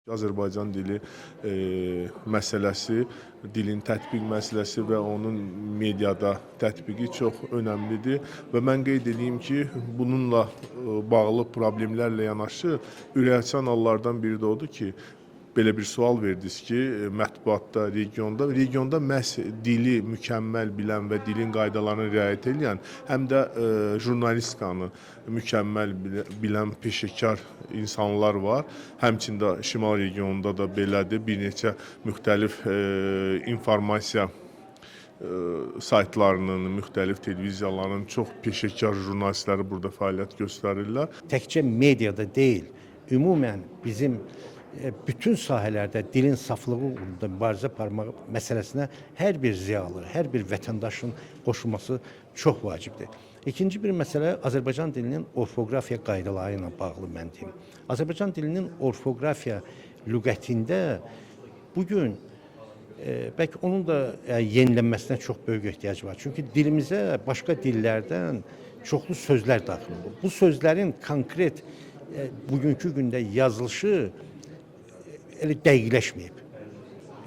Azərbaycan dili məsələsi, dilin tətbiq məsələsi və onun mediada tətbiqi çox önəmlidir və mən qeyd edeyim ki, bununla bağlı problemlərlə yanaşı ürəkaçan hallardan biri də odur ki, belə bir sual verdiniz ki, mətbuatda, regionda məhz dili mükəmməl bilən və dilin qaydalarına riayət edən, həm də jurnalistikanı mükəmməl bilən peşəkar insanlar var. Həmçində şimal regionunda da belədir. Bir neçə müxtəlif informasiya saytlarının, müxtəlif televiziyaların çox peşəkar jurnalistləri burada fəaliyyət göstərirlər. Təkcə mediada deyil, ümumən bizim bütün sahələrdə dilin saflığı uğrunda mübarizə aparmaq məsələsinə hər bir ziyalı, hər bir vətəndaşın qoşulması çox vacibdir. İkinci bir məsələ Azərbaycan dilinin orfoqrafiya qaydaları ilə bağlı mən deyim. Azərbaycan dilinin orfoqrafiya lüğətində bu gün bəlkə onun da yenilənməsinə çox böyük ehtiyac var. Çünki dilimizə başqa dillərdən çoxlu sözlər daxil olur. Bu sözlərin konkret bugünkü gündə yazılışı elə dəqiqləşməyib.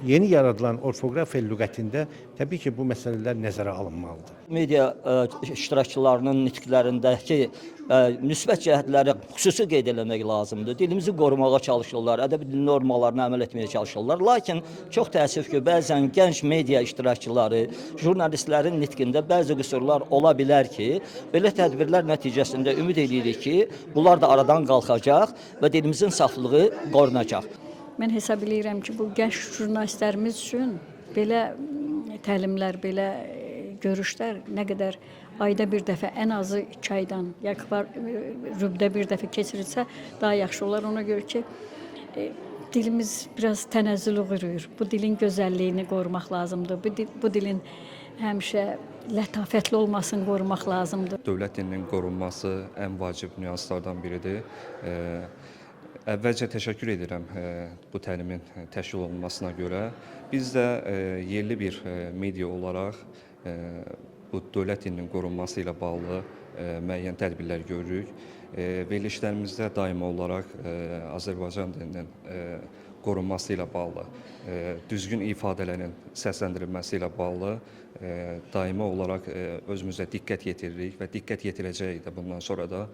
Yeni yaradılan orfoqrafiya lüğətində təbii ki, bu məsələlər nəzərə alınmalıdır. Media iştirakçılarının nitqlərindəki müsbət cəhətləri xüsusi qeyd eləmək lazımdır. Dilimizi qorumağa çalışırlar, ədəbi dil normalarına əməl etməyə çalışırlar. Lakin çox təəssüf ki, bəzən gənc media iştirakçıları, jurnalistlərin nitqində bəzi qüsurlar ola bilər ki, belə tədbirlər nəticəsində ümid edirik ki, bunlar da aradan qalxacaq və dilimizin saflığı qorunacaq. Mən hesab eləyirəm ki, bu gənc jurnalistlərimiz üçün belə təlimlər, belə görüşlər nə qədər ayda bir dəfə, ən azı 2 aydan, ya rübdə bir dəfə keçirilsə daha yaxşı olar. Ona görə ki, dilimiz biraz tənəzzülə uğrayır. Bu dilin gözəlliyini qorumaq lazımdır. Bu dilin həmişə lətafətli olmasını qorumaq lazımdır. Dövlət dilinin qorunması ən vacib nüanslardan biridir. Əvvəlcə təşəkkür edirəm bu təlimin təşkil olunmasına görə. Biz də yerli bir media olaraq bu dövlət dilinin qorunması ilə bağlı müəyyən tədbirlər görürük. Verilişlərimizdə daimi olaraq Azərbaycan dilinin qorunması ilə bağlı, düzgün ifadələrin səsləndirilməsi ilə bağlı daimi olaraq özümüzə diqqət yetiririk və diqqət yetirəcəyik də bundan sonra da.